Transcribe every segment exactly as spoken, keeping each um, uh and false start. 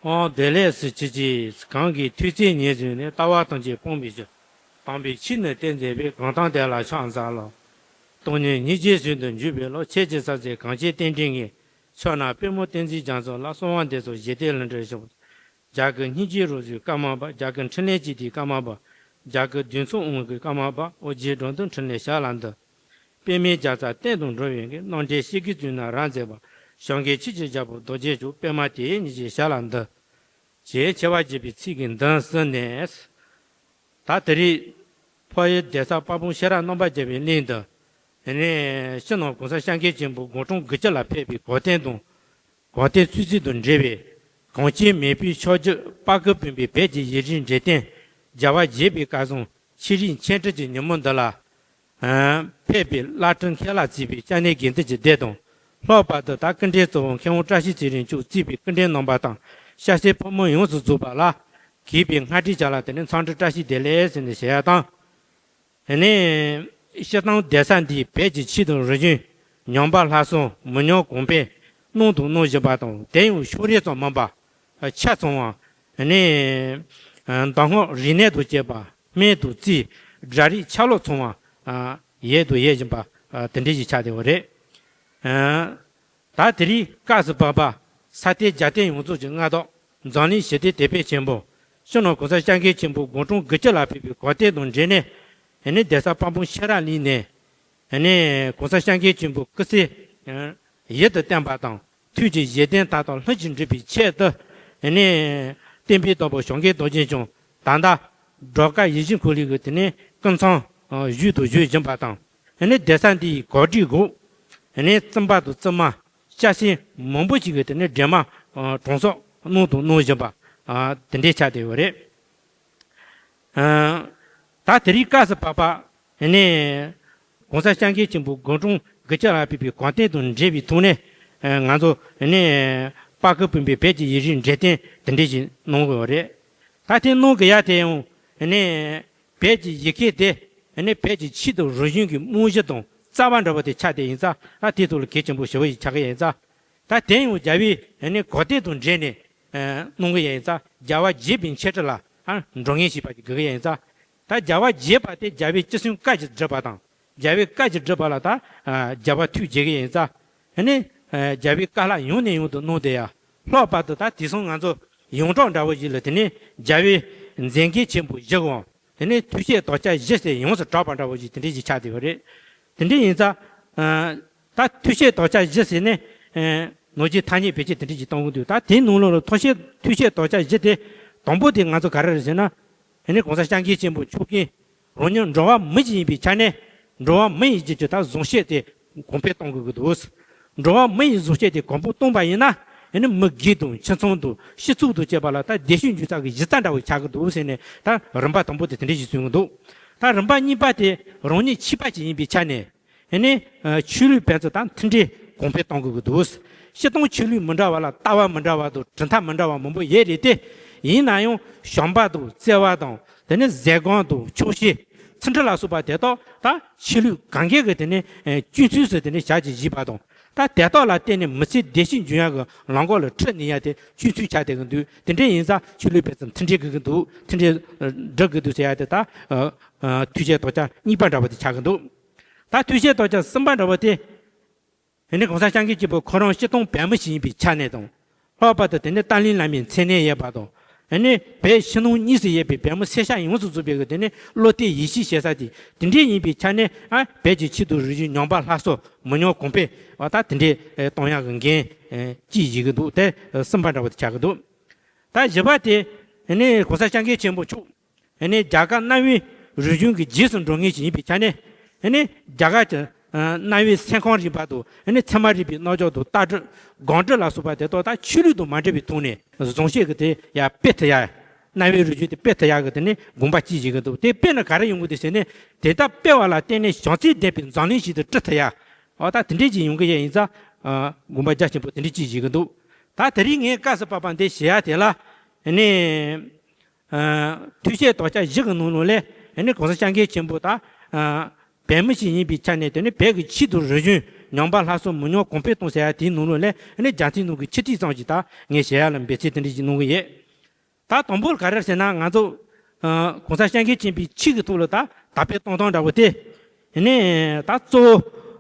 ཨོ་བདེ་ལེགས་སུ་མཆི་ཅིག་གང་གི་མཐུ་རྩལ་ཉེར་བཟུང་ནས། ལྟ་བ་ཐམས་ཅད་སྤོང་བའི་ཕྱིར། དམ་པའི་ཆོས་ནི་སྟོན་མཛད་པའི། གང་དག་དེ་ལ་ཕྱག་འཚལ་ལོ། སྟོང་ཉིད་སྙིང་རྗེ་བཞིན་དུ་འཇུག་པའི་བློ། ཁྱེད་ཀྱི་ས་ཚེ་གངས་ཅན་བསྟན་འགྲོའི་ངོས། ཕྱོགས་ན་པདྨོ་བསྟན་འཛིན་རྒྱ་མཚོ་ལ། གསོལ་བ་འདེབས་སོ་བཞེད་དོན་ལྷུན་གྲུབ་ཤོག་རྒྱ་གར་སྙིང་རྗེའི་རོ་བཟུང་ཀརྨ་པ། རྒྱ་གར་འཕྲིན་ལས་སྤྱི་དེའི་ཀརྨ་པ། རྒྱ་གར་གདུང་ཚོགས་དབང་གི་ཀརྨ་པ། ཨོ་རྒྱན་འགྲོ་འདུལ་འཕྲིན་ལས་ཞལ་ལ་འདུད། པདྨའི་རྒྱ་ཚ་གཏན་དུ་འགྲོ་བའི་གི། རྣམ་འདྲེན་ཤེལ་གྱི་བཙུན་ནི་རབ་མཛེས་པ། བྱང་གི་ཆོས་ཀྱི་རྒྱལ་པོ་རྡོ་རྗེ་འཇོམས། པདྨ་དེ་ཡི་ཉི་ཟེར་ཞལ་ལ་འདུད། ཞེས་མཆོད་པ་བརྗོད་པའི་ཚིག་གི་འདུན་གསུངས་ནས། ད་དེ་རིང་ཕ་ཡུལ་སྡོད་ས་དཔལ་སྤུངས་ཤེས་རབ་སྣང་བ་རྒྱས་པའི་གླིང་དུ། དེ་ནས་སྤྱི་ནོར་༸གོང་ས་སྐྱབས་མགོན་ཆེན་པོ་དགུང་གྲངས་དགུ་བཅུ་ལ་ཕེབས་པའི་གོ་སྟོན་དང་། གོ་སྟོན་ཚུལ་ཚུལ་དང་འབྲེལ་བའི་གངས་ཅན་མེས་པོའི་ཕྱག་རྒྱུག་པ་ཀི་བུམ་པའི་བོད་ཀྱི་ཡིག་རིགས་འགྲེམས་སྟོན་རྒྱལ་བ་དགྱེས་པའི་སྐལ་བཟང་ཆེས་རིང་མཆེད་སྤྲིན་གྱི་ཉིན་མོ་འདི་ལ། ཕེབས་པའི་བླ་སྤྲུལ་མཁན་ལ་བརྩིས་པའི་སྐྱབས་གནས་དགེ་འདུན་གྱི་སྡེ་དང་། ལྷག་པར་དུ་ད་སྐུ་མགྲོན་གཙོ་བོ་མཁས་དབང་བཀྲ་ཤིས་ཚེ་རིང་མཆོག་གཙོས་པའི་སྐུ་མགྲོན་རྣམ་པ་དང་སྐྱ་སེར་ཕོ་མོ་ཡོངས་སུ་རྫོགས་པ་ལ་གུས་པས་སྔ་དྲོའི་ཆ་ལ་དེ་ནས་འཚམས་འདྲི་བཀྲ་ཤིས་བདེ་ལེགས་ཟེར་ནས་ཞུ་ཡ་དང་། དེ་ནས་སྤྱིར་བཏང་སྡོད་ས་འདིའི་བོད་ཀྱི་ཆོས་དང་རིག་གཞུང་ཉམས་པ་སླར་གསོ་མི་ཉམས་གོང་འཕེལ་གནང་དང་གནང་བཞིན་པ་དང་། དེ་ཡང་ཕྱོགས་རིས་ཙམ་མིན་པ། ཆ་ཚང་བ། ནས། གདམས་ངག་རིག་གནས་དང་བཅས་པ་སྨན་དང་རྩིས། སྒྲ་རིག་ཆ་ལག་ཚང་བ། ཡོད་དང་ཡོད་བཞིན་པ། དེ་འདྲ་ཞིག་ཆགས་བསྡད་པ་རེད། ད་དེ་རིང་སྐབས་སུ་བབས་པ་ས་སྟེང་རྒྱལ་བསྟན་ཡོངས་རྫོགས་ཀྱི་མངའ་བདག་འཛམ་གླིང་ཞི་བདེའི་དེད་དཔོན་ཆེན་པོ་སྤྱི་ནོར་༸གོང་ས་༸སྐྱབས་མགོན་ཆེན་པོ་དགུང་གྲངས་དགུ་བཅུ་ལ་ཕེབས་པའི་གོ་སྟོན་དང་འབྲེལ་ནས། ཨ་ནི་སྡོད་ས་དཔལ་སྤུངས་ཤེས་རབ་གླིང་ནས། ཨ་ནི་༸གོང་ས་༸སྐྱབས་མགོན་ཆེན་པོ་སྐུ་ཚེ་ཡུན་དུ་བརྟན་པ་དང་། ཐུགས་ཀྱི་བཞེད་དོན་མཐའ་དག་ལྷུན་གྱིས་འགྲུབ་པའི་ཆེད་དུ། ཨ་ནི་བསྟན་པའི་བདག་པོ་བྱང་གི་རྡོ་རྗེ་འཆང་ད་ལྟ་སྒྲོལ་དཀར་ཡིད་བཞིན་ཁོ་ལས་ཀྱི་དེ་ནས་སྐུ་མཚམས་བཞུགས་དང་བཞུགས་བཞིན་པ་དང་། ཨ་ནི་སྡོད་ས་འདིའི་གོ་སྒྲིག་འོག་ཨ་ནི་བཙུན་པ་དང་བཙུན་མ་སྐྱ་སེར་མང་པོ་ཞིག་གིས་དེ་ནས་སྒྲོལ་མ་གྲངས་གསོག་གནང་དང་གནང་བཞིན་པ། དེ་འདྲའི་ཆ་དེ་ཡོད་རེད། ད་དེ་རིང་སྐབས་སུ་བབས་པ། ཨ་ནི་༸གོང་ས་༸སྐྱབས་མགོན་ཆེན་པོ་དགུང་གྲངས་དགུ་བཅུ་ལ་ཕེབས་པའི་གོ་སྟོན་དང་འབྲེལ་བའི་ཐོག་ནས། ང་ཚོ་ཨ་ནི་པ་ཀི་བུམ་པའི་བོད་ཀྱི་ཡིག་རིགས་འགྲེམས་སྟོན་དེ་འདྲ་ཞིག་གནང་དགོས་པ་རེད། ད་དེ་གནང་དགོས་ཡ་དེ་ཡང་ཨ་ནི་བོད་ཀྱི་ཡི་གེ་དེ་ཨ་ནི་བོད་ཀྱི་ཆོས་དང་རིག་གཞུང་གི་རྨང་གཞི་དང་རྩ་བ་འདྲ་བ་དེ་ཆགས་བསྡད་ཡིན་ཙང་། ད་དེ་ཐོག་ལ་གལ་ཆེན་པོ་ཞེ་པོ་ཞིག་ཆགས་ཀྱི་ཡིན་ཙང་། ད་དེ་ཡང་རྒྱལ་བའི་ཨ་ནི་གོ་སྟོན་དང་འབྲེལ་ནས་གནང་གི་ཡིན་ཙང་། རྒྱལ་བ་དགྱེས་པའི་འཆད་ཁྲིད་ལ་འགྲོ་ངེས་ཞེས་པ་ཅིག་དགོས་ཀྱི་ཡིན་ཙང་། ད་རྒྱལ་བ་དགྱེས་པ་དེ་རྒྱལ་བའི་ཅི་གསུང་བཀའ་ཅིག་སྒྲུབ་པ་དང་། རྒྱལ་བའི་བཀའ་ཅིག་སྒྲུབ་པ་ལ་ད་རྒྱལ་བ་ཐུགས་དགྱེས་ཀྱི་ཡིན་ཙང་། ཨ་ནི་རྒྱལ་བའི་བཀའ་སློབ་ཡང་ནས་ཡང་དུ་གནང་བསྡད་ཡ། ལྷག་པར་དུ་ད་དེང་སང་ང་ཚོ་ཡོངས་གྲགས་འདྲ་བོ་ཞིག་ལ་དེ་ནས་རྒྱལ་བའི་མཛད་འགན་ཆེན་པོ་བཞི་འམ། དེ་ནས་ཐུགས་བཞེད་དམ་བཅའ་བཞི་ཟེར་ཡོངས་སུ་གྲགས་པ་འདྲ་བོ་ཞིག་དེ་འདྲ་ཞིག་ཆགས་བསྡད་ཡོད་རེད། དེ་འདྲ་ཡིན་ཙང་། ད་ཐུགས་བཞེད་དམ་བཅའ་བཞི་ཟེར་ནས་ནོར་གྱི་ཐ་སྙད་བེད་སྤྱོད་དེ་འདྲ་ཞིག་གཏོང་གི་འདུག་ད་དེའི་ནང་ལོགས་ལ་ཐུགས་བཞེད་ཐུགས་བཞེད་དམ་བཅའ་བཞི་དེ་དང་པོ་དེ་ང་ཚོ་ག་རེ་རེད་ཟེར་ན། ཨ་ནི་༸གོང་ས་༸སྐྱབས་མགོན་ཆེན་པོ་མཆོག་གིས་རང་ཉིད་འགྲོ་བ་མི་ཞིག་ཡིན་པའི་ཆ་ནས། འགྲོ་བ་མི་ཡི་རྒྱུད་ཀྱི་ད་གཟུངས་བཤད་དེ་གོང་འཕེལ་གཏོང་དགོས་ཀྱི་འདུག་འགྲོ་བ་མི་ཡི་གཟུངས་བཤད་དེ་གོང་འཕེལ་གཏོང་པ་ཡིན་ན། ཨ་ནི་མི་སྒེར་དང་ཁྱིམ་ཚང་དང་སྤྱི་ཚོགས་དང་བཅས་པ་ལ་ད་བདེ་སྐྱིད་འབྱུང་ས་གི་གཞི་རྩ་འདྲ་བོ་ཆགས་ཀྱི་འདུག་ཟེར་ནས། ད་རིམ་པ་དང་པོ་དེ་དེ་འདྲ་ཞིག་གསུང་གི་འདུག་ད་རིམ་པ་གཉིས་པ་དེ་རང་ཉིད་ཕྱུག་པ་ཅིག་ཡིན་པའི་ཆ་ནས། ཨ་ནི་ཆོས་ལུགས་ཕན་ཚུན་དང་མཐུན་སྒྲིལ་གོང་འཕེལ་གཏོང་དགོས་ཀྱི་འདུག་སྤྱིར་བཏང་ཆོས་ལུགས་མི་འདྲ་བ་ལ་ལྟ་བ་མི་འདྲ་བ་དང་གྲུབ་མཐའ་མི་འདྲ་བ་མང་པོ་ཡོད་རེད་དེ། ཡིན་ན་ཡང་བྱམས་པ་དང་བརྩེ་བ་དང་། དེ་ནས་མཛད་དགོངས་དང་ཕྱག་བཞེས། ཚུལ་ཁྲིམས་ལ་སོགས་པ་དེ་དག་ད་ཆོས་ལུགས་གང་གའི་གི་དེ་ནས་སྤྱོད་ཚུལ་སུ་དེ་ནས་བྱ་ཅིག་བཞེས་པ་དང་། ད་དེ་དག་ལ་བརྟེན་ནས་མི་ཚེ་བདེ་སྐྱིད་འབྱུང་ཡག་གི་ལམ་ཁ་ལ་ཁྲིད་ནུས་ཡག་དེ་སྤྱོད་ཚུལ་ཆགས་བསྡད་ཀྱི་འདུག་དེ་འདྲ་ཡིན་ཙང་ཆོས་ལུགས་ཕན་ཚུན་མཐུན་སྒྲིལ་དགོས་ཀྱི་འདུག་མཐུན་སྒྲིལ་སྒྲུབ་དགོས་འདུག་ཟེར་ཡག་དེ་ད། ཐུགས་བཞེད་དམ་བཅའ་གཉིས་པ་འདྲ་བོ་དེ་ཆགས་ཀྱི་འདུག་ད་ཐུགས་བཞེད་དམ་བཅའ་གསུམ་པ་འདྲ་བོ་དེ། དེ་ནས་༸གོང་ས་༸སྐྱབས་མགོན་ཆེན་པོ་ཁོ་རང་སྤྱིར་བཏང་བོད་མི་ཞིག་ཡིན་པའི་ཆ་ནས་དང་། ལྷག་པར་དུ་དེ་ནས་ཏཱ་ལའི་བླ་མའི་མཚན་གནས་ཡོད་པ་དང་། དེ་ནས་བོད་ཕྱི་ནང་གཉིས་སུ་ཡོད་པའི་བོད་མི་སེར་སྐྱ་ཡོངས་སུ་རྫོགས་པའི་གི་དེ་ནས་བློ་གཏད་ཡིད་ཆེས་བྱེད་ས་དེ་དེ་འདྲའི་ཡིན་པའི་ཆ་ནས། ཨ་བོད་ཀྱི་ཆོས་དང་རིག་གཞུང་ཉམས་པ་སླར་གསོ་མི་ཉམས་གོང་འཕེལ་བ་ད་དེ་འདྲའི་གཏོང་ཡག་གི་འགན་ཅིག་བཞེས་ཀྱི་འདུག་དེ་གསུམ་པ་འདྲ་བོ་དེ་ཆགས་ཀྱི་འདུག་ད་བཞི་པ་དེ་དེ་ནས་༸གོང་ས་༸སྐྱབས་མགོན་ཆེན་པོ་མཆོག་ཨ་ནི་རྒྱ་གར་གནའ་བོའི་རིག་གཞུང་གི་རྗེས་སུ་འགྲོ་མཁན་ཞིག་ཡིན་པའི་ཆ་ནས། ཨ་ནི་རྒྱ་གར་གྱི་གནའ་བོའི་སེམས་ཁམས་རིག་པ་དང་། ཨ་ནི་ཚད་མ་རིག་པའི་རྣམ་འགྱུར་དང་། ལྟ་གྲུབ་སྒོམ་གྲུབ་ལ་སོགས་པ་དེ་དག་ད་ཆོས་ལུགས་དང་མ་འབྲེལ་བའི་ཐོག་ནས་གཟུངས་བཤད་ཀྱི་དེ་ཡང་སྤེལ་ཐུབ་ཡ། གནའ་བོའི་རིག་གཞུང་དེ་སྤེལ་ཐུབ་ཡ་གི་དེ་ནས་དགོངས་པ་ཅིག་བཞེས་ཀྱི་འདུག་དེ་སྤེལ་ན་ག་རེ་ཡོང་གི་འདུག་ཟེར་ན། དེ་དག་སྤེལ་བ་ལ་བརྟེན་ནས་བྱམས་བརྩེ་ལྡན་པའི་འཛམ་གླིང་ཞིག་ཏུ་སྒྲུབ་ཐུབ་ཡ། འོ་ད་དེ་འདྲས་ཅིག་ཡོང་གི་ཡ་ཡིན་ཙང་། དགོངས་པ་རྒྱ་ཆེན་པོ་དེ་འདྲས་ཅིག་བཞེས་ཀྱི་འདུག་ད་དེ་རིང་ངས་སྐབས་སུ་བབས་པ་འདི་ཞུ་ཡ་དེ་ལ། ཨ་ནི། ཐུགས་བཞེད་དམ་བཅའ་བཞི་གི་ནང་ལོགས་ལས། ཨ་ནི་༸གོང་ས་༸སྐྱབས་མགོན་ཆེན་པོ་ད་བོད་མི་ཞིག་ཡིན་པའི་ཆ་ནས། དེ་ནི་བོད་ཀྱི་ཆོས་དང་རིག་གཞུང་ ཉམས་པ་སླར་གསོ་མི་ཉམས་གོང་འཕེལ་གཏོང་ཟེར་ཡ་དེའི་ནང་ལོགས་ལ་ཨ་ནི་རྒྱལ་མཚན་ནང་གི་ཆེད་བྲིས་ཙམ་ཞིག་ད་ངས་བཤད་ཡ་ལ་འབད་བརྩོན་དེ་འདྲ་ཞིག་གནང་གི་ཡོད། ད་དང་པོ་ག་རེ་ཟེར་ན་ང་ཚོ་ཨ་གོང་ས་སྐྱབས་མགོན་ཆེན་པོའི་ཆོས་ཀྱི་ཐོག་ལ་ད་དར་སྤེལ་གཏོང་སྟངས་འདྲ་བོ་དེ། ཨ་ནི་ད་གཙོ་བོ་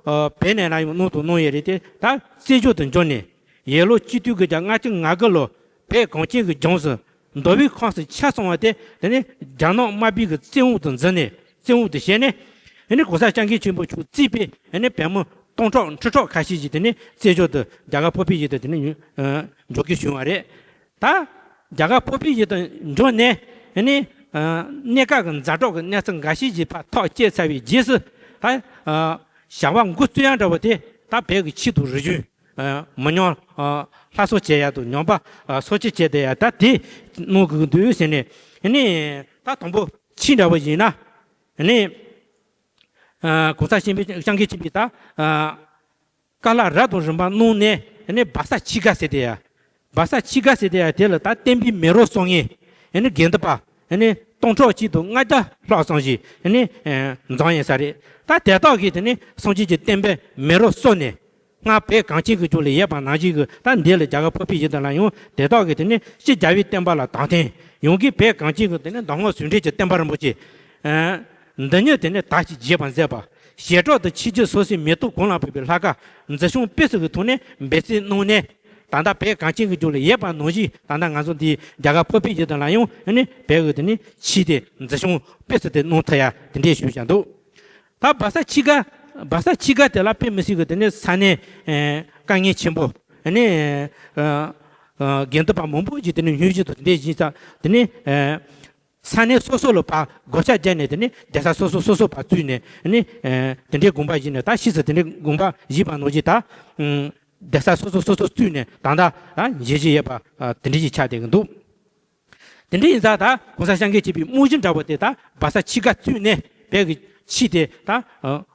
ཨ་བོད་ནས་ལ་ཡང་གནང་དང་གནང་ཡོད་རེད་དེ། ད་བཙན་བྱོལ་དུ་འབྱོར་ནས་ཡར་ལོ་ཆིག་སྟོང་དགུ་བརྒྱ་ལྔ་བཅུ་ང་དགུ་ལོ་བོད་གངས་ཅན་གྱི་ལྗོངས་སུ་མདོ་དབུས་ཁམས་སུ་ཆ་ཚང་བ་དེ། དེ་ནི་རྒྱ་ནག་དམར་པོའི་གི་བཙན་འོག་ཏུ་འཛུལ་ནས་བཙན་འོག་ཏུ་བྱས་ནས། ཨ་ནི་གོང་ས་སྐྱབས་མགོན་ཆེན་པོ་མཆོག་གཙོས་པའི་ཨ་ནི་བོད་མི་སྟོང་ཕྲག་ཁྲི་ཕྲག་ཁ་ཤས་ཤིག་དེ་ནི་བཙན་བྱོལ་དུ་རྒྱ་གར་ཕོར་པའི་ཡུལ་དུ་དེ་ནི་ཨ་འབྱོར་སྐྱོད་བྱུང་བ་རེད། ད་རྒྱ་གར་ཕོར་པའི་ཡུལ་དུ་འབྱོར་ནས་ཨ་ནི་ཨ་གནས་སྐབས་ཀྱི་ཛ་དྲག་གི་གནས་ཚུལ་འགའ་ཤས་ཀྱི་ཕར་ཐག་བཅད་ཚར་བའི་རྗེས་སུ། ད་ཨ་བྱ་བ་འགོ་བཙུགས་ཡ་འདྲ་བོ་དེ་ད་བོད་ཀྱི་ཆེད་དུ་རིག་གཞུང་ཨ་མི་ཉམས་ཨ་སླར་གསོ་བྱེད་ཡ་དང་ཉམས་པ་ཨ་སོར་ཆུད་བྱེད་བསྡད་ཡ་ད་དེ་གནང་དགོས་ཀྱི་འདུག་ཟེར་ནས། ཨ་ནི་ད་དང་པོ་ཆོས་འདྲ་བོ་ཡིན་ན། ཨ་ནི་ཨ་གོང་ས་སྐྱབས་མགོན་ཆེན་པོས་ད་ཨ་བཀའ་སློབ་རབ་དང་རིམ་པ་གནང་ནས། ཨ་ནི་བར་ས་ཆོས་སྒར་ཟེར་དེ་ཡ། བར་ས་ཆོས་སྒར་ཟེར་དེ་ཡ་དེ་ལ་ད་བསྟན་པའི་མེ་རོ་གསོ་མཁན་ཨ་ནི་དགེ་འདུན་པ་ཨ་ནི་སྟོང་ཕྲག་གཅིག་དང་ལྔ་བརྒྱ་ལྷག་ཙམ་ཞིག་ཨ་ནི་ཨ་འཛོམས་ཡོད་ས་རེད། ད་དེ་དག་གིས་དེ་ནི་སངས་རྒྱས་ཀྱི་བསྟན་པའི་མེ་རོ་གསོས་ནས། སྔར་བོད་གངས་ཅན་གྱི་ལྗོངས་ལ་ཡོད་པ་ནང་བཞིན་གྱི་ད་འདི་ལ་རྒྱ་གར་ཕོར་པའི་ཡུལ་དུ་ལ་ཡང་དེ་དག་གིས་དེ་ནི་ཕྱི་རྒྱལ་བའི་བསྟན་པ་ལ་དམ་བརྟན། ཡང་སྒོས་བོད་གངས་ཅན་གྱི་དེ་ནི་གདམས་ངག་ཟུང་འབྲེལ་གྱི་བསྟན་པ་རིན་པོ་ཆེ། ཨ་འདི་ཉིད་དེ་ནི་དར་ཞིང་རྒྱས་པར་མཛད་པ། བྱེ་བྲག་ཏུ་ཆོས་བརྒྱུད་སོ་སོའི་མེ་ཏོག་གང་ལ་ཕོག་པའི་ལྷ་ཁང་འཛིན་སྐྱོང་སྤེལ་གསུམ་གྱི་ཐོག་ནས་འབད་བརྩོན་གནང་ནས། ད་ལྟ་བོད་གངས་ཅན་གྱི་ལྗོངས་ལ་ཡོད་པ་ནང་བཞིན་ད་ལྟ་ང་ཚོ་འདི་རྒྱ་གར་ཕོར་པའི་ཡུལ་དུ་ལ་ཡང་ཨ་ནི་བོད་ཀྱི་དེ་ནི་ཆོས་དེ་འཛིན་སྐྱོང་སྤེལ་གསུམ་དེ་གནང་ཐུབ་ཡ་དེ་འདྲའི་ཞུ་བཞག་འདུག་ད་བར་ས་ཆོས་སྒར། བར་ས་ཆོས་སྒར་དེ་ལ་དཔེ་མི་སྲིད་ཀྱི་དེ་ནི་ས་གནས་ཨེ་དཀའ་ངལ་ཆེན་པོ། ཨ་ནི་ཨ་ཨ་དགེ་འདུན་པ་མང་པོ་ཞིག་དེ་ནི་སྙུང་གཞི་དུ་དེ་འདྲའི་ཡིན་ཙང་། དེ་ནི་ཨ་ས་གནས་སོ་སོ་ལ་ཕར་བགོ་བཤའ་བརྒྱབ་ནས་དེ་ནི་གདན་ས་སོ་སོ་སོ་སོ་ཕར་བཙུགས་ནས། ཨ་ནི་ཨ་དེ་འདྲའི་དགོངས་པ་བཞེས་ནས། ད་ཕྱིས་སུ་དེ་འདྲའི་དགོངས་པ་བཞེས་པ་ནང་བཞིན་ད་ཨ་གདན་ས་སོ་སོ་སོ་སོ་བཙུགས་ནས་ད་ལྟ་ཨ་མཇལ་རྒྱུ་ཡོད་པ་ཨ་དེ་འདྲ་ཞིག་ཆགས་བསྡད་ཀྱི་འདུག་དེ་འདྲ་ཡིན་ཙང་ད་གོང་ས་སྐྱབས་མགོན་ཆེན་པོའི་རྨང་གཞི་འདྲ་བོ་དེ་ད་བར་ས་ཆོས་སྒར་བཙུགས་ནས་བོད་ཀྱི་ཆོས་དེ་ད་ཨ་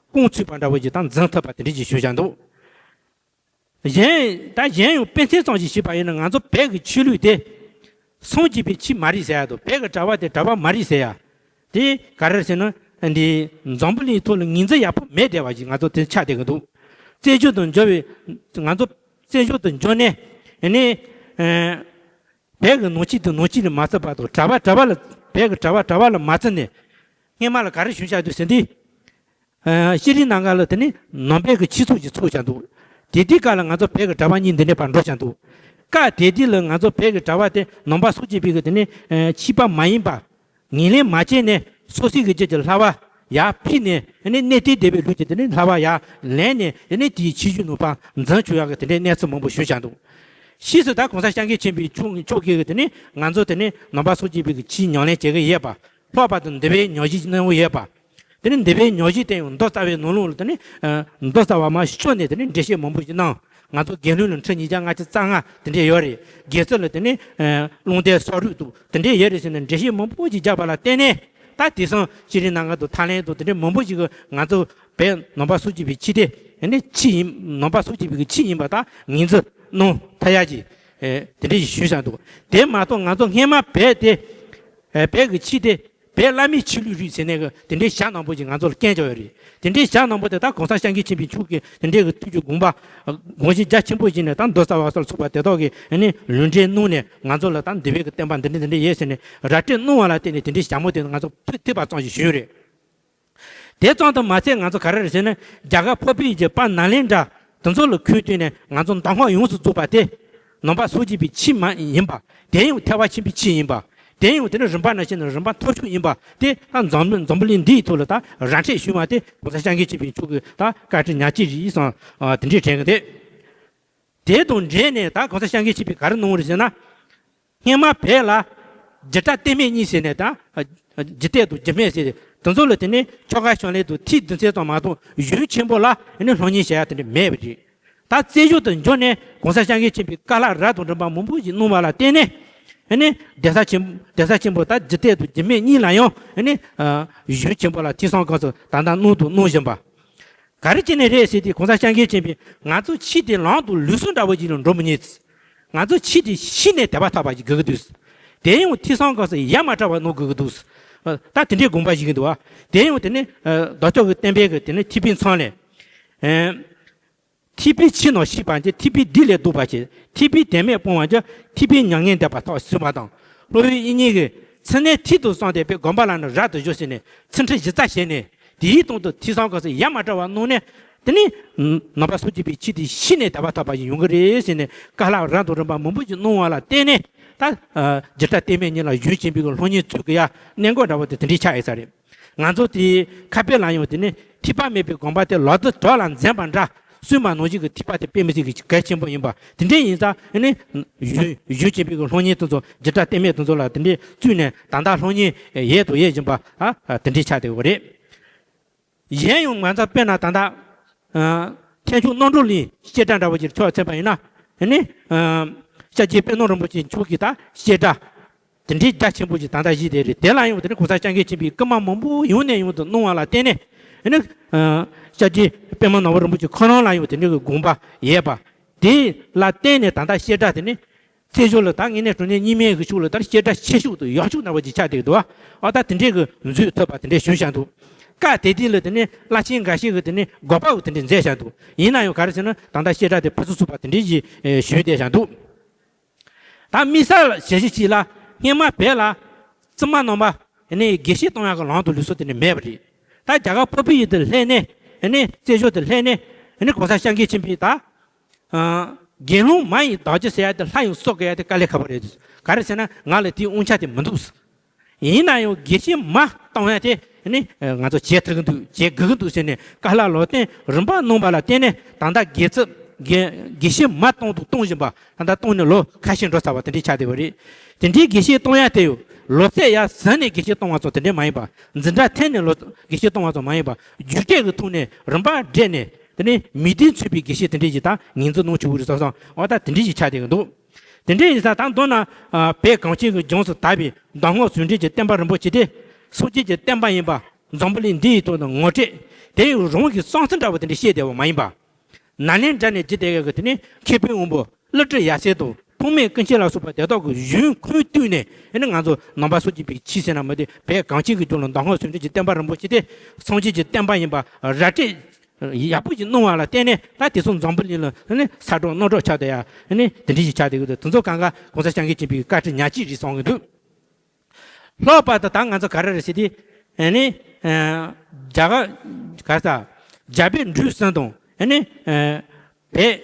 རྐང་ཚུགས་པ་འདྲ་བོ་ཞིག་ད་འཛིན་ཐུབ་པ་དེ་འདྲ་ཞིག་ཞུ་བཞག་འདུག་གཞན་ད་གཞན་ཡང་དཔེ་མཚོན་ཙམ་ཞིག་བྱས་པ་ཡིན་ན། ང་ཚོ་བོད་ཀྱི་ཆོས་ལུགས་དེ་སངས་རྒྱས་པའི་ཆོས་མ་རེད་ཟེར་ཡ་དང་། བོད་ཀྱི་གྲྭ་པ་དེ་གྲྭ་པ་མ་རེད་ཟེར་ཡ། དེ་ག་རེ་རེད་ཟེར་ན། འདི་འཛམ་བུ་གླིང་ཐོག་ལ་ངོས་འཛིན་ཡག་པོ་མེད་བསྡད་པ་ཞིག་ང་ཚོ་དེ་ཆགས་བསྡད་ཀྱི་འདུག་བཙན་བྱོལ་དུ་འབྱོར་བའི་ང་ཚོ་བཙན་བྱོལ་དུ་འབྱོར་ནས་ནི་ཨ་བོད་ཀྱི་ནང་ཆོས་དེ་ནང་ཆོས་ལ་མ་བརྩི་བ་དང་། གྲྭ་པ་གྲྭ་པ་ལ་བོད་ཀྱི་གྲྭ་པ་གྲྭ་པ་ལ་མ་བརྩི་ནས། སྔས་མ་ལ་ག་རེ་ཞུས་བཞག་འདུག་ཟེར་དུས། ཨ་ཤྲི་ལངྐ་ལ་དེ་ནི་ནང་པའི་གི་ཆོས་ཚོགས་ཅིག་ཚོགས་བཞག་འདུག་དེ་དུས་སྐབས་ལ་ང་ཚོ་བོད་ཀྱི་གྲྭ་པ་གཉིས་འདི་འདྲའི་བར་འགྲོ་བཞག་འདུག་སྐབས་དེ་དུས་ལ་ང་ཚོ་བོད་ཀྱི་གྲྭ་པ་དེ་ནང་པ་སངས་རྒྱས་པའི་གི་དེ་ནི་ཨ་ཆོས་པ་མ་ཡིན་པ། ངོས་ལེན་མ་བྱས་ནས་སོ་སོའི་གི་རྒྱུད་ཀྱི་བསླབ་པ་ཡར་ཕུད་ནས། དེ་ནི་གནས་བརྟན་སྡེ་པའི་ལུགས་ཀྱི་དེ་ནི་བསླབ་པ་ཡར་ལེན་ནས། དེ་ནི་དེའི་ཆོས་བརྒྱུད་ནང་པ་འཛིན་བཅུག་ཡག་གི་དེ་འདྲའི་གནས་ཚུལ་མང་པོ་ཞུས་བཞག་འདུག་ཕྱིས་སུ་ད་གོང་ས་སྐྱབས་མགོན་ཆེན་པོའི་མཆོག་མཆོག་གིས་གི་དེ་ནི་ང་ཚོ་དེ་ནི་ནང་པ་སངས་རྒྱས་པའི་གི་ཆོས་ཉམས་ལེན་བྱེད་ཀྱི་ཡོད་པ། ལྷག་པར་དུ་འདུལ་བའི་ཉམས་ཞིབ་གནང་གི་ཡོད་པ། དེ་ནི་འདུལ་བའི་ཉམས་ཞིབ་དེ་ཡང་མདོ་རྩ་བའི་ནང་ལོགས་ལ་དེ་ནི་ཨ་མདོ་རྩ་བ་མར་ཕྱོགས་ནས་དེ་ནི་འགྲེལ་བཤད་མང་པོ་ཞིག་གནང་། ང་ཚོ་དགེ་འདུན་ལ་ཁྲི་ཉིས་བརྒྱ་ལྔ་བཅུ་རྩ་ལྔ་དེ་འདྲས་ཡོད་རེད། དགེ་ཚུལ་ལ་དེ་ནི་ཨ་རླུང་རྟའི་སོག་རུས་དང་དེ་འདྲས་ཡོད་རེད་ཟེར་ནས་འགྲེལ་བཤད་མང་པོ་ཞིག་བརྒྱབ་པ་ལ་བརྟེན་ནས། ད་དེང་སང་ཤྲི་ལངྐ་དང་ཐའི་ལེན་དང་དེ་འདྲས་མང་པོ་ཞིག་གིས་ང་ཚོ་བོད་ནང་པ་སངས་རྒྱས་པའི་ཆོས་དེ་ནི་ཆོས་ཡིན། ནང་པ་སངས་རྒྱས་པའི་ཆོས་ཡིན་པ་ད་ངོས་འཛིན་གནང་ཐུབ་ཡ་ཅིག་ཨ་དེ་འདྲས་ཞིག་ཞུས་བཞག་འདུག་དེ་མ་གཏོགས་ང་ཚོ་སྔས་མ་བོད་དེ་ཨ་བོད་ཀྱི་ཆོས་དེ་བོད་བླ་མའི་ཆོས་ལུགས་རེད་ཟེར་ནས་གི་དེ་འདྲའི་ཞྭ་ནག་པོ་ཞིག་ང་ཚོ་ལ་བསྐྱོན་བཞག་ཡོད་རེད། དེ་འདྲའི་ཞྭ་ནག་པོ་དེ་ད་གོང་ས་སྐྱབས་མགོན་ཆེན་པོའི་མཆོག་གིས་དེ་འདྲའི་གི་ཐུགས་ཀྱི་དགོངས་པ་དགོངས་གཞི་རྒྱ་ཆེན་པོ་བཞེས་ནས། ད་མདོ་རྩ་བ་སོགས་ལ་སོགས་པ་དེ་དག་གིས་ཨ་ནི་ལུང་འདྲེན་གནང་ནས། ང་ཚོ་ལ་ད་འདུལ་བའི་གི་བསྟན་པ་འདི་འདྲ་འདི་འདྲ་ཡོད་ཟེར་ནས་ར་སྤྲོད་གནང་བ་ལ་བརྟེན་ནས་དེ་འདྲའི་ཞྭ་མོ་དེ་ང་ཚོ་ཕུད་ཐུབ་པ་ཙམ་ཞིག་བྱུང་ཡོད་རེད། དེ་ཙམ་དུ་མ་ཚད་ང་ཚོ་ག་རེ་རེད་ཟེར་ན། རྒྱ་གར་ཕོར་པའི་གི་དཔལ་ནཱ་ལེནྡྲ་དེ་ཚོ་ལ་ཁུལ་བཏོན་ནས་ང་ཚོ་གདམས་ངག་ཡོངས་སུ་རྫོགས་པ་དེ་ནང་པ་སངས་རྒྱས་པའི་ཆོས་མ་ཡིན་པ། དེ་ཡང་ཐེག་པ་ཆེན་པོའི་ཆོས་ཡིན་པ། དེ་ཡང་དེ་ནི་རིམ་པ་ནང་བཞིན་རིམ་པ་མཐར་ཕྱིན་ཡིན་པ་དེ་ད་འཛམ་འཛམ་བུ་གླིང་འདིའི་ཐོག་ལ་ད་ར་སྤྲོད་ཞུས་པ་དེ་གོང་ས་སྐྱབས་མགོན་ཆེན་པོའི་མཆོག་གི་ད་བཀའ་དྲིན་ཉག་གཅིག་རེད་བསམ། ཨ་དེ་འདྲས་དྲན་གི་འདུག་དེ་དང་འབྲེལ་ནས་ད་གོང་ས་སྐྱབས་མགོན་ཆེན་པོས་ག་རེ་གནང་བ་རེད་ཟེར་ན། སྔས་མ་བོད་ལ་རྒྱུད་གྲྭ་བསྟན་སྨད་གཉིས་ཟེར་ནས་ད། རྒྱུད་སྟོད་དང་རྒྱུད་སྨད་ཟེར། དེ་ཚོ་ལ་དེ་ནས་ཆོ་ག་ཕྱག་ལེན་དང་ཐིག་བདུན་ཚན་ཙམ་མ་གཏོགས་གཞུང་ཆེན་པོ་ལ་ནི་སློབ་གཉེར་བྱེད་ཡ་དེ་འདྲ་མེད་པ་རེད། ད་བཙན་བྱོལ་དུ་འབྱོར་ནས་གོང་ས་སྐྱབས་མགོན་ཆེན་པོས་བཀའ་སློབ་རབ་དང་རིམ་པ་མང་པོ་ཞིག་གནང་བ་ལ་བརྟེན་ནས། ནི་གདན་ས་ཆེན་གདན་ས་ཆེན་པོ་ད་རྒྱུད་སྟོད་དང་རྒྱུད་སྨད་གཉིས་ལ་ཡང་ནི་གཞུང་ཆེན་པོ་ལ་ཐོས་བསམ་སྒོམ་གསུམ་ད་ལྟ་གནང་དང་གནང་བཞིན་པ། ག་རེ་བྱས་ནས་རེད་ཟེར་དུས། གོང་ས་སྐྱབས་མགོན་ཆེན་པོས་ང་ཚོ་ཆོས་དེ་ལམ་དང་ལུགས་སྲོལ་འདྲ་བོ་ཞིག་ལ་འགྲོ་མི་ཉན། ང་ཚོ་ཆོས་དེ་ཤེས་ནས་དད་པ་ཐོབ་པ་ཞིག་དགོས་ཀྱི་འདུག་དེ་ཡང་ཐོས་བསམ་སྒོམ་གསུམ་ཡ་མ་བྲལ་བ་གནང་དགོས་ཀྱི་འདུག་ད་དེ་འདྲའི་དགོངས་པ་བཞེས་ཀྱི་འདུག་བ། དེ་ཡང་དེ་ནི་ཨ་ལྡོག་ཕྱོགས་ཀྱི་བསྟན་པའི་གི་དེ་ནི་ཐེག་པའི་མཚམས་ལས། ཨ་ ཐེག་པའི་ཕྱི་ནང་ཤེས་པར་བྱེད། ཐེག་པའི་སྡིག་ལས་ལྡོག་པར་བྱེད། ཐེག་པའི་དོན་མེད་སྤོང་བར་བྱེད། ཐེག་པའི་མྱ་ངན་འདས་པར་ཐོབ་ཟེར་བ་དང་། སློབ་དཔོན་དབྱིག་གཉེན་གྱིས་ཚུལ་གནས་ཐིག་ཏུ་བསམས་ཏེ་དཔལ་དགོན་པ་ལ་ནི་རབ་ཏུ་བཞུགས་ཟེར་ནས་ཚུལ་ཁྲིམས་གཞི་རྩ་བྱས་ནས། དེའི་སྟེང་དུ་ཐོས་བསམ་སྐབས་སུ་ཡ་མ་བྲལ་བར་གནང་ནས། དེ་ནས་ནང་པ་སངས་རྒྱས་པའི་ཆོས་དེ་ཤེས་ནས་དད་པ་ཐོབ་པ་ཞིག་ཡོང་གི་རེད་ཟེར་ནས། བཀའ་སློབ་རབ་དང་རིམ་པ་མང་པོ་ཞིག་གནང་བ་ལ་བརྟེན་ནས། ད་ཨ་རྒྱུད་གྲྭ་བསྟེན་མེད་གཉིས་ལ་གཞུང་ཆེན་པོའི་སློབ་གཉེར་ཚུགས་ཀྱི་ཡ་གནད་འགག་འདྲ་བོ་དེ་དེ་འདྲའི་ཆགས་ཡོད་ས་རེད། ང་ཚོ་དེ་ཁ་དཔེ་ལ་ཡང་དེ་ནི་ཐེག་པ་མེད་པའི་དགོངས་པ་དེ་ལག་རྡུལ་བྲག་ལ་འཛིན་པ་འདྲ། སུས་མ་ནང་བཞིན་གྱི་ཐེག་པ་དེ་དཔེ་མི་སྲིད་ཀྱི་གལ་ཆེན་པོ་ཡིན་པ། དེ་འདྲ་ཡིན་ཙང་ཨ་ནི་གཞུང་གཞུང་ཆེན་པོའི་སློབ་གཉེར་དེ་ཚོ་རྒྱུད་གྲྭ་བསྟེན་མེད་དེ་ཚོ་ལ་དེ་འདྲའི་བཙུད་ནས་ད་ལྟ་སློབ་གཉེར་ཡལ་དང་ཡལ་བཞིན་པ། ཨ་དེ་འདྲའི་ཆགས་བསྡད་ཡོད་རེད། གཞན་ཡང་ང་ཚོ་དཔེར་ན་ད་ལྟ་ཨ་ཐེག་མཆོག་རྣམ་གྲོལ་གླིང་བཤད་གྲྭ་འདྲ་བོ་ཅིག་ཕྱོགས་འཚམས་པ་ཡིན་ན། ཨ་ནི་ཨ་སྐྱབས་རྗེ་དཔལ་ནོར་རིན་པོ་ཆེ་མཆོག་གིས་ད་བཤད་གྲྭ་དེ་འདྲའི་རྒྱ་ཆེན་པོ་ཞིག་ད་ལྟ་བཞེངས་བསྡད་རེད། དེ་ལ་ཡང་དེ་ནི་གོང་ས་སྐྱབས་མགོན་ཆེན་པོས་སྐུལ་མ་མང་པོ་ཡང་ནས་ཡང་དུ་གནང་བ་ལ་བརྟེན་ནས། ཨ་ནི་ཨ་སྐྱབས་རྗེ་པདྨ་ནོར་བུ་རིན་པོ་ཆེ་ཁོ་རང་ལ་ཡང་དེ་འདྲའི་གི་དགོངས་པ་ཡོད་པ། དེ་ལ་བརྟེན་ནས་ད་ལྟ་བཤད་གྲྭ་དེ་ནི་བཙན་བྱོལ་ལ་ད་དངོས་གནས་དྲང་གནས་རྙིང་མའི་གི་ཕྱོགས་ལ་ད་བཤད་གྲྭ་ཆེ་ཤོས་དང་ཡག་ཤོས་འདྲ་བོ་ཅིག་ཆགས་བསྡད་འདུག་བ། ཨ་ད་དེ་འདྲའི་གི་མཛོད་ཐུབ་པ་དེ་འདྲའི་བྱུང་བཞག་འདུག་སྐབས་དེ་དུས་ལ་དེ་ནི་བླ་ཆེན་འགའ་ཤས་ཀྱིས་དེ་ནི་དགོངས་པ་དེ་འདྲའི་མཛད་བཞག་འདུག་ཡིན་ན་ཡང་ག་རེ་ཟེར་ན་ད་ལྟ་བཤད་གྲྭ་དེ་ཕར་ཚུར་ཚུགས་པ་དེ་འདྲའི་ཞིག་བྱུང་བསྡད་བཞག་འདུག་ད་དམིགས་བསལ་ཞལ་བཞེས་ཅིག་ལ་སྔོན་མ་བོད་ལ་བཙུན་མ་རྣམ་པ་ནི་དགེ་བཤེས་གཏོང་ཡག་གི་ལམ་དང་ལུགས་སྲོལ་དེ་ནི་མེད་པ་རེད། ད་རྒྱ་གར་ཕུར་བུ་ཡུལ་དུ་སླེབས་ནས་ནི་བཙན་བྱོལ་དུ་སླེབས་ནས་ནི་གོང་ས་སྐྱབས་མགོན་ཆེན་པོས་ད་ཨ་དགེ་སློང་མ་ཡིས་བདག་གཅེས་ཟེར་ཡ་དེ་སླར་ཡང་གསོ་དགོས་ཡ་དེ་དཀའ་ལས་ཁག་པོ་རེད། ག་རེ་ཟེར་ན་ང་ལ་དེའི་དབང་ཆ་དེ་མི་འདུག་ཡིན་ན་ཡང་དགེ་བཤེས་མ་གཏོང་ཡ་དེ་ནི་ང་ཚོ་བྱེད་ཐུབ་ཀྱི་འདུག་བྱེད་དགོས་ཀྱི་འདུག་ཟེར་ནས་བཀའ་སློབ་ལམ་སྟོན་རིམ་པ་གནང་བ་ལ་བརྟེན་ནས་ད་ལྟ་དགེ་ཚུལ་དགེ་དགེ་བཤེས་མ་གཏོང་དུ་གཏོང་བཞིན་པ། ད་ལྟ་གཏོང་ནས་ལོ་ཁ་ཤས་འགྲོ་ཚར་བ་དེ་འདྲའི་ཆགས་བསྡད་པ་རེད། དེ་འདྲའི་དགེ་བཤེས་གཏོང་ཡ་དེ་ཡང་ལོ་ཚད་ཡར་ཟིན་ནས་དགེ་བཤེས་གཏོང་བ་ཚོ་དེ་འདྲ་མ་ཡིན་པ། འཛིན་གྲྭ་ཐོན་ནས་ལོ་དགེ་བཤེས་གཏོང་བ་ཚོ་མ་ཡིན་པ། རྒྱུགས་སྤྲོད་ཀྱི་ཐོག་ནས་རིམ་པ་བསྒྲིགས་ནས་དེ་ནས་མིག་ལྡན་མཚུངས་པའི་དགེ་བཤེས་དེ་འདྲ་ཞིག་ད་ངོས་འཛིན་གནང་ཆོག་གི་རེད་བསམ་སོང་། འོ་ད་དེ་འདྲ་ཞིག་ཆགས་བསྡད་ཀྱི་འདུག་དེ་འདྲ་ཡིན་ཙང་ད་མདོར་ན་ཨ་བོད་གངས་ཅན་གྱི་ལྗོངས་སུ་དར་བའི་གདམས་ངག་ཟུང་འབྲེལ་གྱི་བསྟན་པ་རིན་པོ་ཆེ་དེ་སངས་རྒྱས་ཀྱི་བསྟན་པ་ཡིན་པ་འཛམ་བུ་གླིང་འདི་ཡི་ཐོག་ཏུ་ངོ་སྤྲོད། དེ་ཡང་རང་གི་བསམ་ཚུལ་འདྲ་བོ་དེ་འདྲ་བཤད་བསྡད་པ་མ་ཡིན་པ། ནཱ་ལེནྡྲ་ནས་བརྒྱུད་བསྡད་ཡོད་ཀྱི་དེ་ནི་མཁས་པའི་དབང་པོ་ཀླུ་སྒྲུབ་ཡབ་སྲས་དང་ཐོགས་མེད་ཀུན་མཁྱེན་ལ་སོགས་པ་དེ་དག་གི་གཞུང་ཁུངས་བཏུས་ནས་ཨ་ནི་ང་ཚོ་ནང་པ་སངས་རྒྱས་པའི་ཆོས་ཟེར་ན་མ་དེ་བོད་གངས་ཅན་གྱི་ལྗོངས་ལ་གདམས་ངག་ཟུང་འབྲེལ་གྱི་བསྟན་པ་རིན་པོ་ཆེ་དེ་སངས་རྒྱས་ཀྱི་བསྟན་པ་ཡིན་པ་ར་སྤྲོད་ཡག་པོ་ཞིག་གནང་བ་ལ་བརྟེན་ནས། ད་དེ་ཚོ་འཛམ་བུ་གླིང་ལ་ཨ་ནི་ས་གྲོགས་རྣམ་གྲོགས་ཆགས་བསྡད་ཡ་ཨ་ནི་དེ་འདྲ་ཞིག་ཆགས་བསྡད་ཀྱི་འདུག་དེ་ཚོ་གང་ག་གོང་ས་སྐྱབས་མགོན་ཆེན་པོའི་བཀའ་དྲིན་ཉག་གཅིག་རེད་བསམ་གྱི་འདུག་ལྷག་པར་དུ་ད་ང་ཚོ་ག་རེ་རེད་ཟེར་དུས། ཨ་ནི་ཨ་རྒྱ་གར་ག་རེ་ཟ་རྒྱ་བོད་འབྲུག་གསུམ་དང་ཨ་ནི་ཨ་བོད་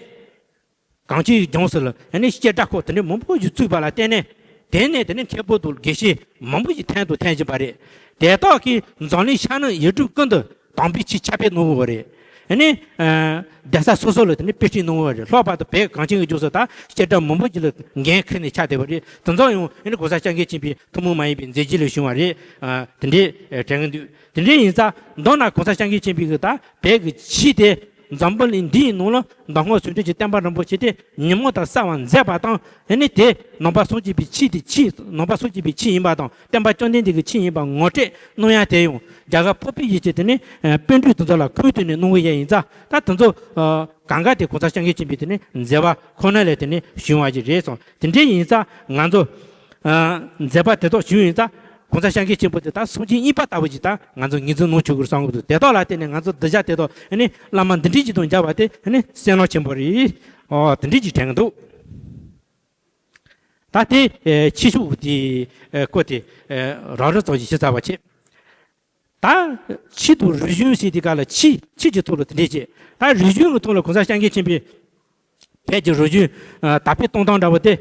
གངས་ཅན་གྱི་ལྗོངས་སུ་ལ་ཨ་ནི་བཤད་གྲྭ་ཁག་དེ་འདྲ་མང་པོ་ཞིག་བཙུགས་པ་ལ་བརྟེན་ནས། དེ་ནས་དེ་ནས་མཁས་པོ་དང་དགེ་བཤེས་མང་པོ་ཞིག་ཐོན་དང་ཐོན་བཞིན་པ་རེད། དེ་དག་གིས་འཛམ་གླིང་ཤར་ནུབ་ཡུལ་གྲུ་ཀུན་ཏུ་དམ་པའི་ཆོས་ཁྱབ་སྤེལ་གནང་དགོས་པ་རེད། ཨ་ནི་ཨ་གདན་ས་སོ་སོ་ལ་དེ་ནི་དཔེ་ཁྲིད་གནང་དགོས་པ་རེད། ལྷག་པར་དུ་བོད་གངས་ཅན་གྱི་ལྗོངས་སུ་ད་བཤད་གྲྭ་མང་པོ་ཞིག་ལ་འགན་འཁུར་ནས་ཆགས་བསྡད་པ་རེད། དེ་ཚོ་ཡང་ཨ་ནི་གོང་ས་སྐྱབས་མགོན་ཆེན་པོའི་ཐུགས་སྨོན་མ་ཡིན་པའི་མཛད་རྗེས་ལས་བྱུང་བ་རེད། ཨ་དེ་འདྲའི་དྲན་གྱི་འདུག་དེ་འདྲ་ཡིན་ཙང་མདོར་ན་གོང་ས་སྐྱབས་མགོན་ཆེན་པོའི་གི་ད་བོད་ཀྱི་ཆོས་དེ་འཛམ་བུ་གླིང་འདིའི་ནང་ལ་གདམས་ངག་ཟུང་འབྲེལ་གྱི་བསྟན་པ་རིན་པོ་ཆེ་དེ་ཉིན་མོ་དང་གསལ་བར་མཛད་པ་དང་། ཨ་ནི་དེ་ནང་པ་སངས་རྒྱས་པའི་ཆོས་དེ་ཆོས་ནང་པ་སངས་རྒྱས་པའི་ཆོས་ཡིན་པ་དང་། བསྟན་པ་བཅོམ་ལྡན་འདས་ཀྱི་ཆོས་ཡིན་པ་ངོ་སྤྲོད་གནང་ཡ་དེ་ཡང་རྒྱ་གར་ཕུར་བུའི་ཡུལ་གྱི་དེ་ནི་ཨ་པཎ་གྲུབ་དེ་ཚོ་ལ་ཁུངས་བཏུས་ནས་གནང་གི་ཡ་ཡིན་ཙང་། ད་དེ་ཚོ་ཨ་གང་ག་དེ་གོང་ས་སྐྱབས་མགོན་ཆེན་པོའི་དེ་ནི་མཛད་པ་ཁོ་ན་ལས་དེ་ནི་བྱུང་བ་ཞིག་རེད་སོང་། དེ་འདྲ་ཡིན་ཙང་ང་ཚོ་ཨ་མཛད་པ་དེ་དག་བྱུང་ཡིན་ཙང་། གོང་ས་སྐྱབས་མགོན་ཆེན་པོ་དེ་ད་སངས་རྒྱས་གཉིས་པ་ལྟ་བུ་ཞིག་ད་ང་ཚོ་ངོས་འཛིན་གནང་ཆོག་གི་རེད་བསམ་གྱི་འདུག་དེ་དག་ལ་བརྟེན་ནས་ང་ཚོ་གདུལ་བྱ་དེ་དག་ཨ་ནི་བླ་མ་འདི་འདྲའི་ཅིག་དང་མཇལ་བ་དེ་ཨ་ནི་སེམས་ལ་ཆེན་པོ་རེད། ཨོ་དེ་འདྲའི་ཅིག་དྲན་གྱི་འདུག་ད་དེ་ཨེ་ཆོས་ཕྱོགས་དེ་ཨེ་སྐོར་དེ་ཨེ་རང་རང་ཙམ་ཞིག་ཞུས་ཚར་བ་བྱས། ད་ཆོས་དང་རིག་གཞུང་ཟེར་དེ་ག་ལ་ཆོས་ཆོས་ཀྱི་ཐོག་ལ་དེ་འདྲས་བྱས། ད་རིག་གཞུང་གི་ཐོག་ལ་གོང་ས་སྐྱབས་མགོན་ཆེན་པོས་བོད་ཀྱི་རིག་གཞུང་ཨ་དར་སྤེལ་གཏོང་སྟངས་འདྲ་བོ་དེ།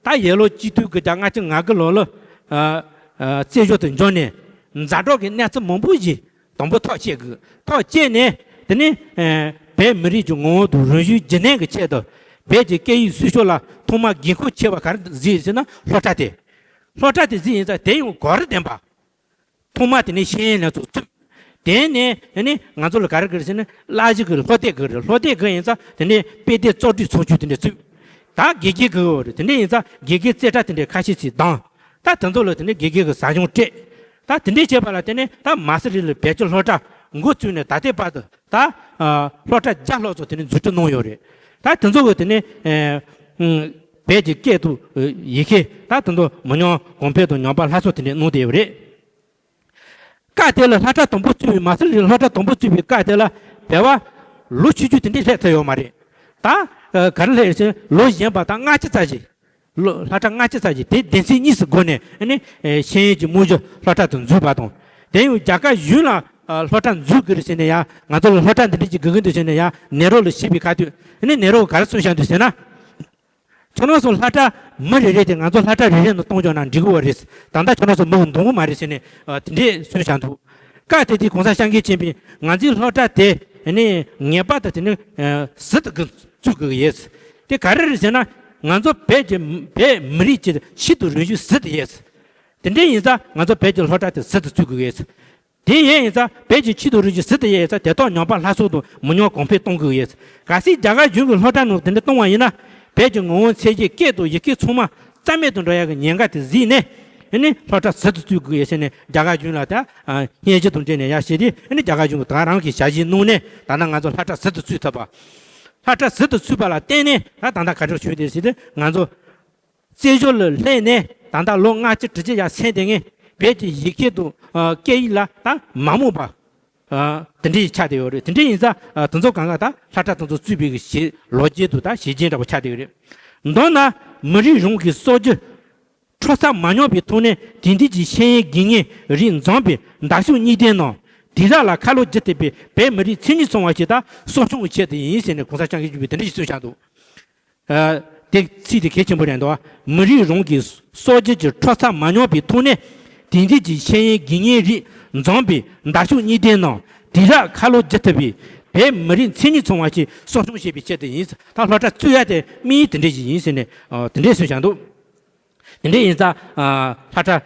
ད་ཡར་ལོ་གཅིག་སྟོང་དགུ་བརྒྱ་ལྔ་བཅུ་ང་དགུ་ལོ་ལ་ཨ་ཨ་བཙན་བྱོལ་དུ་འབྱོར་ནས་ཛ་དྲག་གི་གནས་ཚུལ་མང་པོ་ཞིག་དང་པོ་ཐག་བཅད་དགོས། ཐག་བཅད་ནས་དེ་ནས་ཨ་བོད་མི་རིགས་ཀྱི་ངོ་བོ་དང་རིག་གཞུང་རྒྱུན་གནས་ཀྱི་ཆེད་དུ་བོད་ཀྱི་སྐད་ཡིག་སྲུང་སྐྱོབ་ལ་ཐོག་མར་འགན་ཁུར་ཆེ་བ་ག་རེ་བཞེས་ཟེར་ན་སློབ་གྲྭ་དེ། སློབ་གྲྭ་དེ་བཞེས་ཡིན་ཙང་དེ་ཡང་གོ་རིམ་ལྡན་པ། ཐོག་མ་དེ་ནས་ཤེས་ཡོན་ལ་ཚུགས་ཚུགས། དེ་ནས་དེ་ནས་ང་ཚོ་ལ་ག་རེ་དགོས་རེད་ཟེར་ན་བསླབ་གཞི་གི་སློབ་དེབ་དགོས་རེད། སློབ་དེབ་དགོས་ཡིན་ཙང་དེ་ནས་དཔེ་དེབ་བཙོག་སྒྲིག་ཚོགས་ཆུང་དེ་འདྲ་བཙུགས། ད་དགེ་རྒན་དགོས་རེད། དེ་འདྲ་ཡིན་ཙང་དགེ་རྒན་རྩེ་གྲ་དེ་འདྲ་ཁ་ཤས་ཤིག་བདམས། ད་དེ་ཚོ་ལ་དེ་ནས་དགེ་རྒན་གྱི་ཟབ་སྦྱོང་སྤྲད། ད་དེ་འདྲ་བྱས་པ་ལ་དེ་ནས་ད་མ་སི་རི་ལ་བོད་ཀྱི་སློབ་གྲྭ་འགོ་བཙུགས་ནས་ད་ལྟའི་བར་དུ་ད་ཨ་སློབ་གྲྭ་བརྒྱ་ལྷག་ཙམ་དེ་ནས་འཛུགས་སྐྲུན་གནང་ཡོད་རེད། ད་དེ་ཚོ་གི་དེ་ནས་ཨ་ཨ་བོད་ཀྱི་སྐད་དང་ཡི་གེ་ད་དེ་ཚོ་མི་ཉམས་གོང་འཕེལ་དང་ཉམས་པ་སླར་གསོ་དེ་འདྲ་གནང་བསྡད་ཡོད་རེད། སྐབས་དེ་ལ་སློབ་གྲྭ་དང་པོ་བཙུགས་པའི་མ་སི་རི་སློབ་གྲྭ་དང་པོ་བཙུགས་པའི་སྐབས་དེ་ལ་བོད་པ་ལོ་ཆུང་ཆུང་དེ་འདྲ་སླེབས་ཐུབ་ཡོད་མ་རེད། ད་ག་རེ་ལབ་ཡོད་ཟེར་ན་ལོ་གཞོན་པ་ད་ལྔ་བཅུ་ཙམ་ཞིག་ལོ་ལྷག་གྲྭ་ལྔ་བཅུ་ཙམ་ཞིག་དེ་སྡེ་ཚན་གཉིས་སུ་བགོས་ནས་ཨ་ནི་ཤེས་ཡོན་གྱི་རྨང་གཞི་སློབ་གྲྭ་དུ་འཛུགས་པ་དང་། དེ་ཡང་རྒྱ་གར་གཞུང་ལ་སློབ་གྲྭ་འཛུགས་དགོས་རེད་ཟེར་ནས་ཡང་ང་ཚོ་ལ་སློབ་གྲྭ་འདི་འདྲ་ཅིག་དགོས་ཀྱི་འདུག་ཟེར་ནས་ཡང་ནེ་རོ་ལ་ཞུས་པའི་ཁ་ཐུག་ཨ་ནི་ནེ་རོ་ག་རེ་གསུངས་བཞག་འདུག་ཟེར་ན། ཁྱོད་རང་ཚོ་སློབ་གྲྭ་མི་རེ་རེ་དེ་ང་ཚོ་སློབ་གྲྭ་རེ་རེ་ནང་གཏོང་ཆོག་ན་འགྲིག་གི་རེད། ད་ལྟ་ཁྱོད་རང་ཚོ་མི་འདུག་མ་རེད་ཟེར་ནས་དེ་འདྲས་གསུངས་བཞག་འདུག་སྐབས་དེ་དུས་གོང་ས་སྐྱབས་མགོན་ཆེན་པོས་ང་ཚོའི་སློབ་གྲྭ་དེ་ནི་ངེས་པར་དུ་དེ་ནི་ཟུར་དུ་བཙུགས་དགོས་ཀྱི་ཡོད། དེ་ག་རེ་རེད་ཟེར་ན། ང་ཚོ་བོད་ཀྱི་བོད་མི་རིགས་ཀྱི་ཆེད་དུ་རང་ཤུགས་ཟུར་དུ་ཡོད། དེ་འདྲས་ཡིན་ཙང་ང་ཚོ་བོད་ཀྱི་སློབ་གྲྭ་དེ་ཟུར་དུ་བཙུགས་དགོས་ཀྱི་ཡོད། དེ་ཡིན་ཡིན་ཙང་བོད་ཀྱི་ཆེད་དུ་རང་ཤུགས་ཟུར་དུ་ཡོད་ཙང་དེ་དག་ཉམས་པ་སླར་གསོ་དང་མི་ཉམས་གོང་འཕེལ་གཏོང་དགོས་ཀྱི་ཡོད། གལ་སྲིད་རྒྱ་གར་གཞུང་གི་སློབ་གྲྭ་ནང་དེ་འདྲ་གཏོང་བ་ཡིན་ན་བོད་ཀྱི་ངག་དབང་མཚན་བརྗོད་སྐད་དང་ཡི་གེ་ཚང་མ་རྩ་མེད་དུ་འགྲོ་ཡག་གི་ཉེན་ཁ་དེ་གཟིགས་ནས་ཨ་ནི་སློབ་གྲྭ་ཟུར་དུ་བཙུགས་དགོས་ཡོད་ཟེར་ནས་རྒྱ་གར་གཞུང་ལ་ད་སྙན་ཞུ་དང་འབྲེལ་ནས་ཡར་ཞུས་ཏེ་ཨ་ནི་རྒྱ་གར་གཞུང་གིས་ད་རང་གི་ཞལ་བཞེས་གནང་ནས་ད་ལྟ་ང་ཚོ་སློབ་གྲྭ་ཟུར་དུ་བཙུགས་ཐུབ་པ། སློབ་གྲྭ་ཟུར་དུ་ཚུད་པ་ལ་བརྟེན་ནས་ད་ད་ལྟ་ག་འདྲ་བྱུང་དེ་ཟེར་ཏེ་ང་ཚོ་རྩེད་འཇོ་ལ་སླེབས་ནས་ད་ལྟ་ལོ་ལྔ་བཅུ་དྲུག་ཅུ་ཡར་སོན་དེ་ངས་བོད་ཀྱི་ཡི་གེ་དང་སྐད་ཡིག་ལ་ད་མ་རྨོངས་པ་དེ་འདྲ་ཡི་ཆགས་བསྡད་ཡོད་རེད། དེ་འདྲ་ཡིན་ཙང་དེ་ཚོ་གང་ག་ད་སློབ་གྲྭ་དེ་ཚོ་བཙུགས་པའི་གི་ལོ་རྒྱུས་དང་ད་གཞི་རྐྱེན་འདྲ་པོ་ཆགས་བསྡད་ཡོད་རེད། མདོར་ན་མི་རིགས་རང་གི་སྲོལ་རྒྱུན་འཕྲོ་མཚམས་མ་ཉམས་པའི་ཐོག་ནས་དེང་དུས་ཀྱི་ཤེས་ཡོན་དགོས་ངེས་རིགས་འཛོམས་པའི་འདབ་གཤོག་གཉིས་ལྡན་ནང་དེང་རབས་ལ་ཁ་ལོ་བསྒྱུར་ཐུབ་པའི་བོད་མི་རིགས་མཚན་ཉིད་ཚང་བ་ཞིག་དང་གསོ་སྐྱོང་བྱེད་དུ་ཡིན་ཟེར་ནས་གོང་ས་སྐྱབས་མགོན་ཆེན་པོས་དེ་འདྲ་ཞིག་གསུངས་བཞག་འདུག་ཨ། དེ་ཚིག་དེ་གལ་ཆེན་པོ་རེད་འདུག་མི་རིགས་རང་གི་སྲོལ་རྒྱུན་གྱི་འཕྲོ་མཚམས་མ་ཉམས་པའི་ཐོག་ནས་དེང་དུས་ཀྱི་ཤེས་ཡོན་དགོས་ངེས་རིགས་འཛོམས་པའི་འདབ་གཤོག་གཉིས་ལྡན་ནང་དེང་རབས་ཁ་ལོ་བསྒྱུར་ཐུབ་པའི་བོད་མི་རིགས་མཚན་ཉིད་ཚང་བ་ཞིག་གསོ་སྐྱོང་བྱེད་པའི་ཆེད་དུ་ཡིན། ད་སློབ་གྲྭ་བཙུགས་ཡ་དེ་དམིགས་ཡུལ་དེ་འདྲ་ཞིག་ཡིན་ཟེར་ནས་དེ་འདྲས་གསུངས་བཞག་འདུག་དེ་འདྲས་ཡིན་ཙང་སློབ་གྲྭ་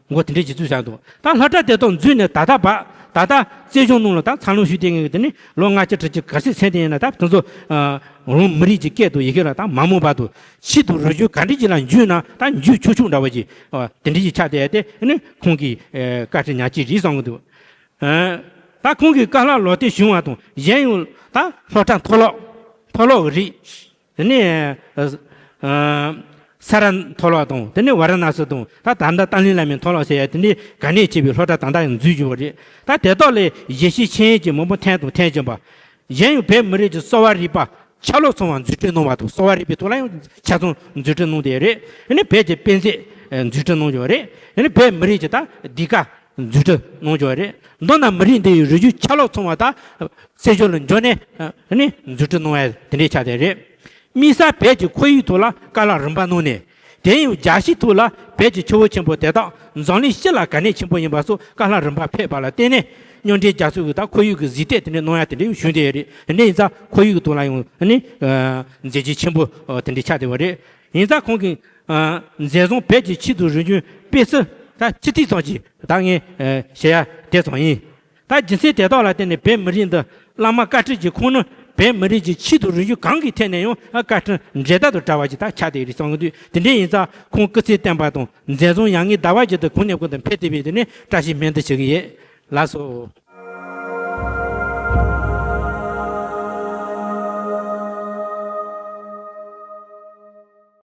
མགོ་དེ་འདྲས་ཀྱི་བཙུགས་བཞག་འདུག་ད་སློབ་གྲྭ་དེ་དག་འཛུལ་ནས་ད་ལྟ་བར་ད་ལྟ་རྩེད་གཞུང་ནང་ལ་ད་འཚར་ལོངས་ཞུས་བསྡད་མཁན་གྱི་དེ་ནི་ལོ་ལྔ་བཅུ་དྲུག་ཅུ་ག་ཚོད་ཚད་དེ་ཡིན་ན་ད་དེ་ཚོ་རང་མི་རིགས་ཀྱི་སྐད་དང་ཡི་གེ་ལ་ད་མ་རྨོངས་བར་དུ་ཆེད་དུ་རུ་ཞུ་ག་འདྲས་ཀྱི་ལ་འཇུས་ན་ད་འཇུས་ཆོག་ཆོག་འདྲ་བ་ཅིག་དེ་འདྲས་ཀྱི་ཆགས་བསྡད་དེ་ནི་ཁོང་གིས་བཀའ་དྲིན་ཉག་གཅིག་རེད་བསམ་གྱི་འདུག་ད་ཁོང་གིས་བཀའ་སློབ་ལོ་དེ་བྱུང་བ་དང་གཞན་ཡང་ད་སློབ་གྲྭ་མཐོ་སློབ་མཐོ་སློབ་ཀྱི་རིགས། དེ་ནས་ས་ར་མཐོ་སློབ་དང་དེ་ནས་ཝཱ་ར་ཎ་སི་དང་ད་ད་ལྟ་ཏཱ་ལའི་བླ་མའི་མཐོ་སློབ་ཟེར་ཡ་དེ་འདྲའི་ག་ནས་བྱས་པའི་སློབ་གྲྭ་ད་ལྟ་ཡང་འཛུལ་བཞུགས་པ་རེད། ད་དེ་དག་ལས་ཞལ་ཤེས་མཁན་གྱི་མང་པོ་ཐོན་དང་ཐོན་བཞིན་པ། གཞན་ཡང་བོད་མི་རིགས་ཀྱི་གསོ་བ་རིག་པ་ཆ་ལག་ཚང་བ་འཛུགས་སྐྲུན་གནང་བ་དང་གསོ་བ་རིག་པའི་ཐོག་ལ་ཡང་ཆ་ཚང་འཛུགས་སྐྲུན་གནང་བསྡད་ཡོད་རེད། དེ་ནས་བོད་ཀྱི་དཔེ་མཛོད་འཛུགས་སྐྲུན་གནང་བཞིན་པ་རེད། དེ་ནས་བོད་མི་རིགས་ཀྱི་ད་ཟློས་གར་འཛུགས་སྐྲུན་གནང་བཞིན་པ་རེད། མདོར་ན་མི་རིགས་འདི་ཡི་རིག་གཞུང་ཆ་ལག་ཚང་བ་དག་རྩེད་འཇོ་ལ་འབྱོར་ནས་ནི་འཛུགས་སྐྲུན་གནང་བ་དེ་འདྲའི་ཆ་དེ་རེད། དམིགས་བསལ་བོད་ཀྱི་ཁོར་ཡུག་ཐོག་ལ་བཀའ་སློབ་རིམ་པ་གནང་ནས་དེ་ཡང་རྒྱལ་སྤྱིའི་ཐོག་ལ་བོད་ཀྱི་ཆུ་བོ་ཆེན་པོ་དེ་དག་འཛམ་གླིང་སྤྱི་ལ་གལ་གནད་ཆེན་པོ་ཡིན་པ་སོགས་བཀའ་སློབ་རིམ་པ་ཕེབས་པ་ལ་བརྟེན་ནས་མཉམ་འབྲེལ་རྒྱལ་ཚོགས་ཀྱི་ད་ཁོར་ཡུག་གི་གཟིགས་སྟེགས་དེ་འདྲ་གནང་ཡ་དེ་འདྲ་ཞིག་བྱུང་བསྡད་ཡོད་རེད། དེ་འདྲ་ཡིན་ཙང་ཁོར་ཡུག་གི་ཐོག་ལ་ཡང་ནི་མཛད་རྗེས་ཆེན་པོ་དེ་འདྲ་ཆགས་བསྡད་པ་རེད། ཡིན་ཙང་ཁོང་གིས་མཛད་བཟང་བོད་ཀྱི་ཆེད་དུ་རིག་གཞུང་སྤེལ་ཚུལ་ད་ཅི་ཐིག་ཙམ་ཅིག་ད་ངས་ཞུ་ཡ་དེ་ཙམ་ཡིན། ད་རྒྱུ་མཚན་དེ་དག་ལ་བརྟེན་ནས་བོད་མི་རིགས་འདི་བླ་མ་བཀའ་དྲིན་གྱི་ཁོང་ནི་བོད་མི་རིགས་ཀྱི་ཆེད་དུ་རིག་གཞུང་གང་གི་ཐད་ནས་ཡང་བཀའ་དྲིན་འགྲན་ཟླ་དང་བྲལ་བ་ཞིག་ད་ཆགས་བསྡད་ཡོད་རེད་བསམ་གྱི་འདུག་དེ་འདྲ་ཡིན་ཙང་ཁོང་སྐུ་ཚེ་བརྟན་པ་དང་མཛད་བཟང་ཡར་ངོའི་ཟླ་བ་བཞིན་དུ་གོང་ནས་གོང་དུ་འཕེལ་ཐུབ་པའི་དེ་ནས་བཀྲ་ཤིས་སྨོན་འདུན་ཞུ་གི་ཡོད། ལགས་སོ།